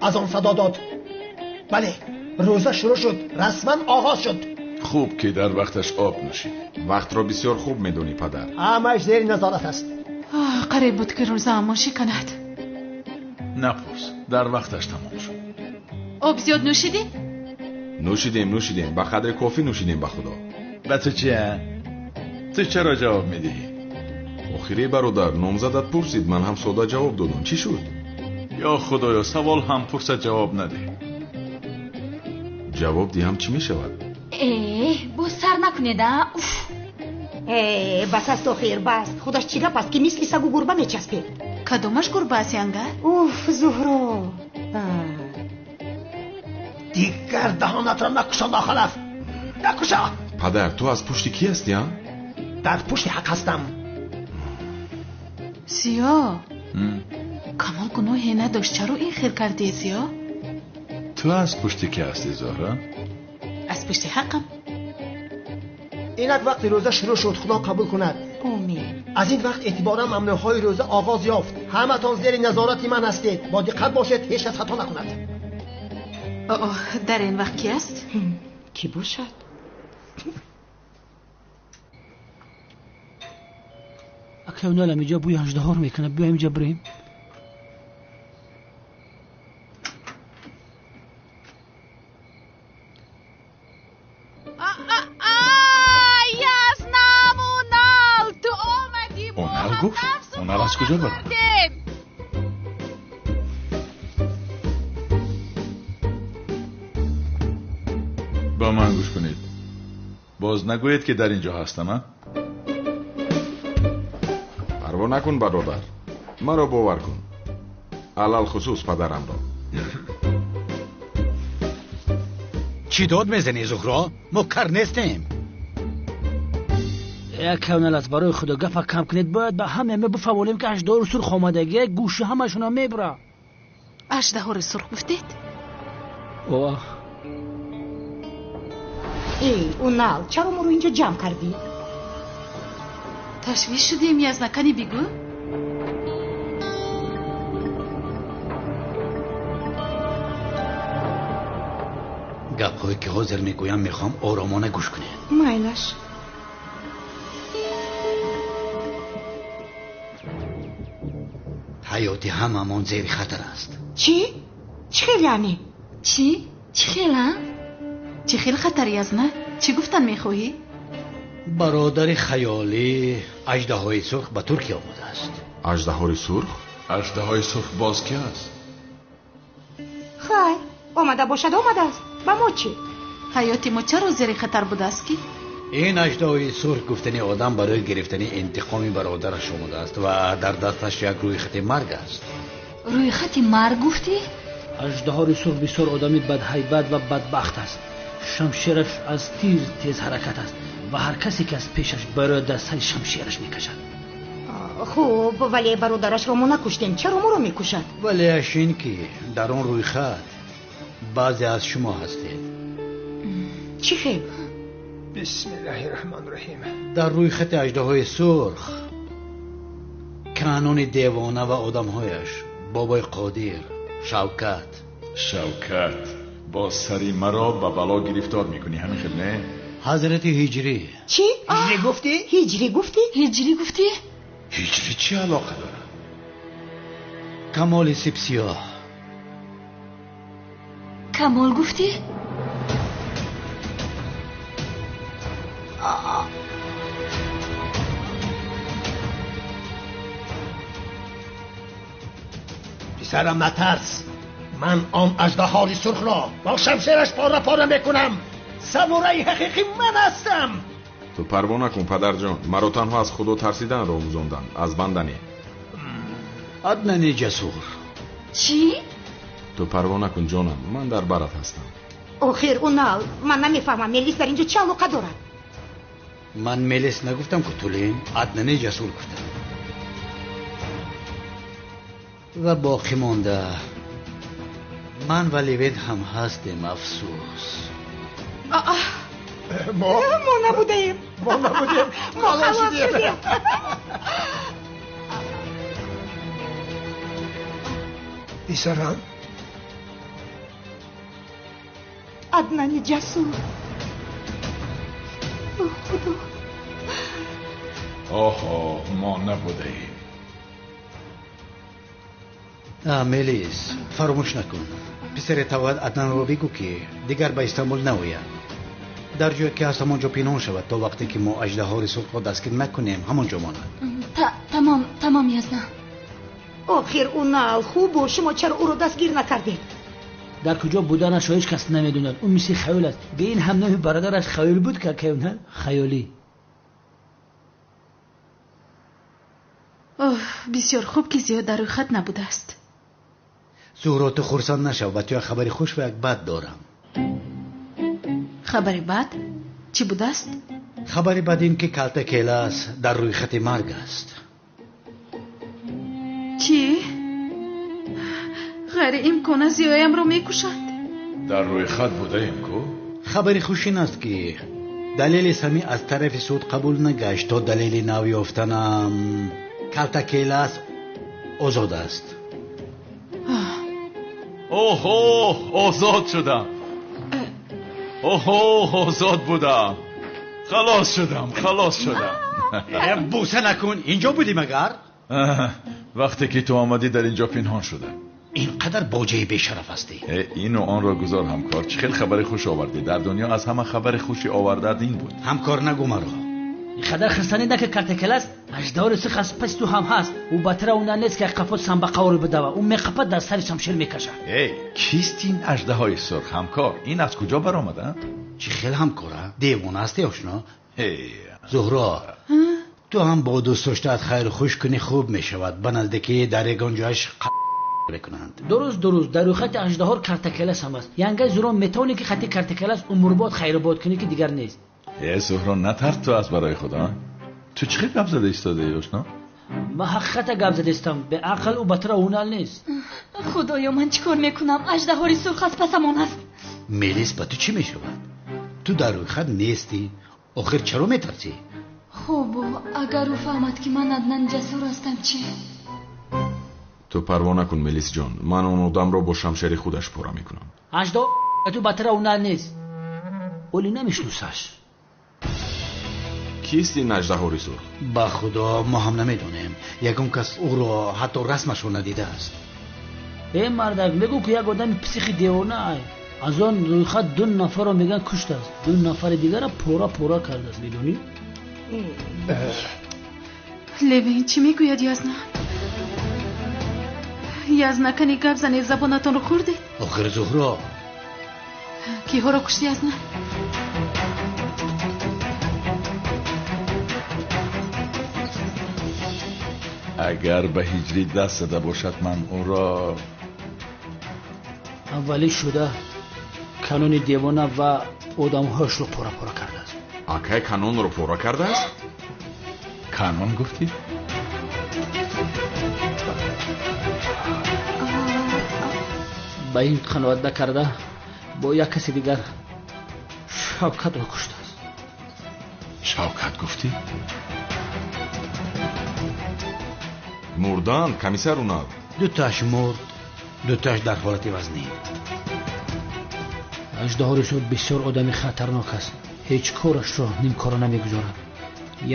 Аз он садо дод. Бале, рӯза шурӯъ шуд, расман оғоз шуд. Хуб ки дар вақташ об нӯшид. Вақтро бисёр хуб медонӣ, падар. Ҳамааш зери назорат аст. Қариб буд ки рӯзаамон шиканад. Напурс, дар вақташ тамом шуд. Об зиёд нӯшидӣ? Нӯшидем, нӯшидем, ба қадри кофӣ нӯшидем, ба худо. Ба ту чи? Ту чаро ҷавоб медиҳӣ? Охире бародар, номзадат пурсид, ман ҳам сода ҷавоб додам. Чӣ шуд? Ё худоё, савол ҳам пурсад, ҷавоб надеҳ. Ҷавоб диҳам чӣ мешавад? Э, боз сар накунед, а? Уф! Э, бас аст охир, бас. Худаш чӣ гап аст, ки мисли сагу гурба мечаспед? Кадомаш гурба аст, янга? Уф, Зуҳро. Дигар даҳонатро накушо, нохалаф. Накушо! Падар, ту аз пушти кӣ ҳастӣ, а? Дар пушти ҳақ ҳастам. Сиё, Камол гуноҳе надошт. Чаро ин хел кардӣ, Зиё? Ту аз пушти кӣ ҳастӣ, Зуҳро? Аз пушти ҳақам. Инак вақти рӯза шурӯъ шуд, худо қабул кунад. Омин. Аз ин вақт эътиборан мамнӯъҳои рӯза оғоз ёфт. Ҳаматон зери назорати ман ҳастед. Бо диққат бошед, ҳеҷ кас хато накунад. Оҳ, дар ин вақт кӣ аст? Кӣ бошад? Акай уналам инҷа бӯи аждаҳор мекунад. Биёем инҷа бирем. Гуфт, онал аз куҷо баромад? Ба ман гӯш кунед. Боз нагӯед ки дар ин ҷо ҳастам, а? Парво накун, бародар. Маро бовар кун. Алалхусус падарамро. Чӣ дод мезанӣ, Зуҳро? Мо кар нестем. Як кавналат, барои худо гапа кам кунед. Бояд ба ҳама ма бифаҳмонем, ки аждаҳори сурх омадагӣ, гӯши ҳамашона мебура. Аждаҳори сурх гуфтед? Оҳ. Эй, Унал, чаро моро инҷо ҷамъ кардӣ? Ташвиш шудем, язнакани бигӯ. Гапҳое ки ҳозир мегӯям, мехоҳам оромона гӯш кунед. Майлаш. Ҳаёти ҳамамон зери хатар аст. Чӣ? Чӣ хел яъне? Чӣ? Чӣ хел, а? Чӣ хел хатар, язна? Чӣ гуфтан мехоҳӣ? Бародари хаёлӣ аждаҳои сурх ба Туркия омадааст. Аждаҳори сурх? Аждаҳои сурх боз кӣ аст? Хайр, омада бошад, омадааст. Ба мо чӣ? Ҳаёти мо чаро зери хатар будааст ки? Ин аждаҳои сурх гуфтани одам барои гирифтани интиқоми бародараш омадааст ва дар дасташ як рӯйхати марг аст. Рӯйхати марг гуфтӣ? Аждаҳори сурх бисёр одами бадҳайбат ва бадбахт аст. Шамшераш аз тир тез ҳаракат аст ва ҳар касе ки аз пешаш барояд, дар сари шамшераш мекашад. Хуб, вале бародарашро мо накуштем. Чаро моро мекушад? Валеаш ин ки дар он рӯйхат баъзе аз шумо ҳастед. Чӣ хел? Бисмиллаҳи раҳмони раҳим. Дар рӯйхати аждаҳои сурх канони девона ва одамҳояш, бобои Қодир, Шавкат. Шавкат, боз сари маро ба бало гирифтор мекунӣ, ҳамин хел не? Ҳазрати Ҳиҷрӣ. Чӣ? Ҳиҷрӣ гуфтӣ? Ҳиҷрӣ гуфтӣ? Ҳиҷрӣ гуфтӣ? Ҳиҷрӣ чӣ алоқа дорад? Камоли сипсиёҳ. Камол гуфтӣ? Писарам, натарс. Ман он аждаҳори сурхро бо шамшераш пора пора мекунам. Самураи ҳақиқӣ ман ҳастам. Ту парво накун, падарҷон. Маро танҳо аз Худо тарсиданро омӯзонданд, аз банда не. Аднани ҷасур. Чӣ? Ту парво накун, ҷонам, ман дар барат ҳастам. Охир, Унал, ман намефаҳмам, Мелис дар инҷо чӣ алоқа дорад? Ман Мелис нагуфтам, ку Тулин, Аднани ҷасур гуфтам. Ва боқӣ монда ман ва Левент ҳам ҳастем, афсӯс. Мо набудаем. Мо набудем. Мо халос шудем. Писарам. Аднани ҷасур. О, Худо. Оҳо, мо набудаем. Мелис, фаромӯш накун. Писаре тавад Аднанро бигӯ, ки дигар ба Истанбул наояд. Дар ҷое ки ҳаст, ҳамон ҷо пинҳон шавад, то вақте ки мо аждаҳори сурхро дастгир накунем, ҳамон ҷо монад. Тамом, тамом, Язна. Охир, Унал, хуб, шумо чаро ӯро дастгир накардед? Дар куҷо буданашро ҳеҷ кас намедонад. Ӯ мисли хаёл аст. Бе ин ҳам номи бародараш хаёл буд, ка хаёлӣ. Оҳ, бисёр хуб, ки зиёд дар рӯйхат набудааст. Зуҳро, ту хурсанд нашав, ба ту як хабари хуш ва як бад дорам. Хабари бад чӣ будааст? Хабари бад ин ки Калта Келас дар рӯйхати марг аст. Чӣ? Ғайриимкон аст, зиёямро мекушанд. Дар рӯйхат будаем ку? Хабари хуш ин аст, ки далели самӣ аз тарафи суд қабул нагашт, то далели нав ёфтанам Калта Келас озод аст. Оҳо, озод шудам. Оҳо, озод будам. Халос шудам, халос шудам. Бӯса накун, инҷо будӣ магар? Вақте ки ту омадӣ, дар инҷо пинҳон шудам. Ин қадар боҷаи бешараф ҳастӣ. Ину онро гузор, ҳамкор. Чӣ хел хабари хуш овардӣ? Дар дунё аз ҳама хабари хуши овардаат ин буд. Ҳамкор, нагӯ маро. Ин қадар хирсанӣ нака, Картакелас аждаҳори сурх аз паси ту ҳам ҳаст. Ӯ батара ӯ нест, ки қафо самбақаворо бидава. Ӯ меқапад, дар сари шамшер мекашад. Эй, кист ин аждаҳои сурх, ҳамкор? Ин аз куҷо баромада? Чӣ хел ҳамкора? Девона ҳастӣ, ошно? Зуҳро, ту ҳам бо дӯст доштаат хайру хуш кунӣ, хуб мешавад. Ба наздикӣ дар ягон ҷояш мекунанд. Дуруст, дуруст, дар рӯйхати аждаҳор Картакелас ҳам аст. Янгаи Зуҳро, метавонӣ ки хати Картакелас умрбод хайрубод кунӣ, ки дигар нест. Э, Зуҳро, натарс ту аз барои Худо. Ту чӣ хел гап зада истодаӣ, ошно? Ман ҳақиқата гап задаистам. Беақл, ӯ батара ҳунар нест. Худоё, ман чӣ кор мекунам? Аждаҳори сурх аз пасамон аст. Мелис, ба ту чӣ мешавад? Ту дар рӯйхат нестӣ. Охир чаро метарсӣ? Хуб, агар ӯ фаҳмад, ки ман Аднан ҷасур ҳастам, чӣ? Ту парво накун, Мелис ҷон. Ман он одамро бо шамшери худаш пора мекунам. Аждаҳо ту батара ҳунар нест. Оли намешносаш. Кист ин аждаҳори сурх? Ба Худо, мо ҳам намедонем. Ягон кас ӯро ҳатто расмашро надидааст. Э, мардак, мегӯ, ки як одами психи девона ай. Аз он рӯйхат ду нафарро мегӯянд куштааст, ду нафари дигара пора пора кардааст, медонӣ? Левин, чӣ мегӯяд Язна? Язна, кани гап занед, забонатонро хӯрдед? Охир, Зуҳро. Киҳоро кушти, Язна? Агар ба Ҳиҷрӣ даст зада бошад, ман ӯро Аввалӣ шуда Канони девона ва одамҳояшро пора пора кардааст. Акай Канонро пора кардааст? Канон гуфтӣ? Ба ин қаноат накарда, бо як каси дигар Шавкатро куштааст. Шавкат гуфтӣ? Мурданд, комиссар Унал? Дутааш мурд, дутааш дар ҳолати вазнин. Аждаҳори сурх бисёр одами хатарнок аст. Ҳеҷ корашро нимкора намегузорад.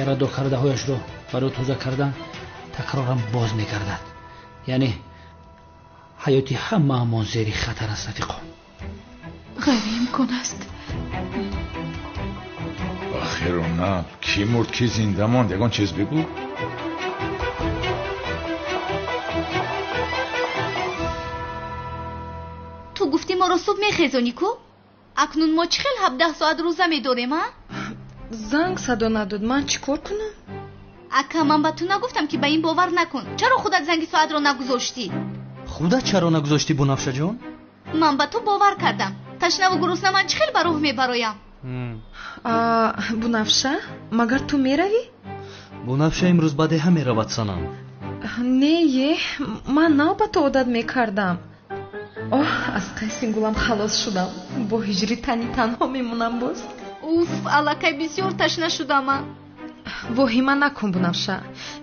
Ярадор кардаҳояшро барои тоза кардан такроран боз мегардад. Яъне ҳаёти ҳамаамон зери хатар аст, рафиқо. Ғайриимкон аст. Охир. Охир Онал, кӣ мурд, кӣ зинда монд, ягон чиз бигӯ. Ту гуфтӣ моро субҳ мехезонӣ ку? Акнун мо чӣ хел 17 соат рӯза медорем, а? Занг садо надод, ман чӣ кор кунам? Ака, ман ба ту нагуфтам, ки ба ин бовар накун. Чаро худат занги соатро нагузоштӣ? Худат чаро нагузоштӣ, Бунафшаҷон? Ман ба ту бовар кардам. Ташнаву гурусна ман чӣ хел ба роҳ мебароям? Бунафша, магар ту меравӣ? Бунафша имрӯз ба деҳа меравад, санам. Не, е, ман нав ба ту одат мекардам. Оҳ, аз қайси гулам халос шудам. Бо ҳиҷри тани танҳо мемонам боз. Уф, аллакай бисёр ташна шудама. Воҳима накун, Бунафша.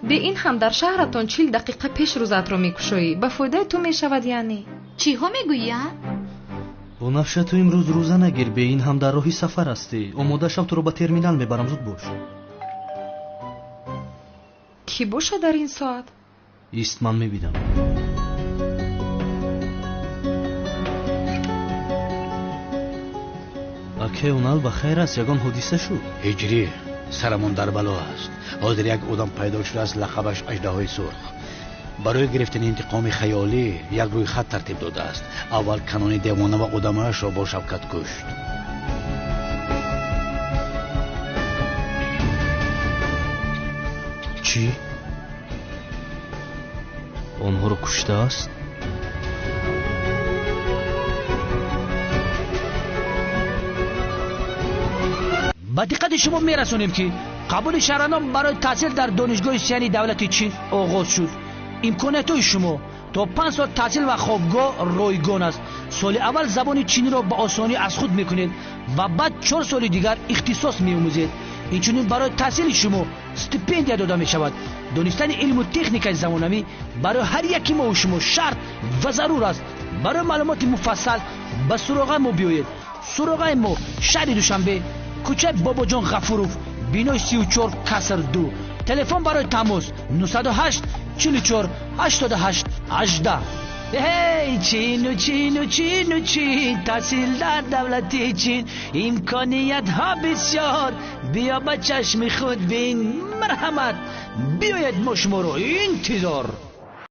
Бе ин ҳам дар шаҳратон 40 дақиқа пеш рӯзаатро мекушоӣ. Ба фоидаи ту мешавад яъне. Чиҳо мегӯӣ, а? Бунафша, ту имрӯз рӯза нагир, бе ин ҳам дар роҳи сафар ҳастӣ. Омода шав, туро ба терминал мебарам, зуд бош. Кӣ бошад дар ин соат? Ист, ман мебинам. Аке Онал, ба хайр аст? Ягон ҳодиса шуд? Ҳиҷрӣ, сарамон дар бало аст. Ҳозир як одам пайдо шудааст, лақабаш аждаҳои сурх. Барои гирифтани интиқоми хаёлӣ як рӯйхат тартиб додааст. Аввал Канони девона ва одамаашро бо шавкат кушт. Чӣ? Онҳоро куштааст? Ба диққати шумо мерасонем, ки қабули шаҳрвандон барои таҳсил дар Донишгоҳи Сияни давлати Чин оғоз шуд. Имкониятҳои шумо то 5 сол таҳсил ва хобгоҳ ройгон аст. Соли аввал забони чиниро ба осонӣ аз худ мекунед ва баъд 4 соли дигар ихтисос меомӯзед. Инчунин барои таҳсили шумо стипендия дода мешавад. Донистани илму техникаи замонавӣ барои ҳар яки мову шумо шарт ва зарур аст. Барои маълумоти муфассал ба суроғаи мо биёед. Суроғаи мо шаҳри Душанбе, кӯчаи Бобоҷон Ғафуров, бинои 34 каср 2. Телефон барои тамос 908 44 88 18. Эй, Чину, Чину, Чину, Чин, таҳсил дар давлати Чин, имкониятҳо бисёр, биё ба чашми худ бин. Марҳамат, биёед, мо шуморо интизор.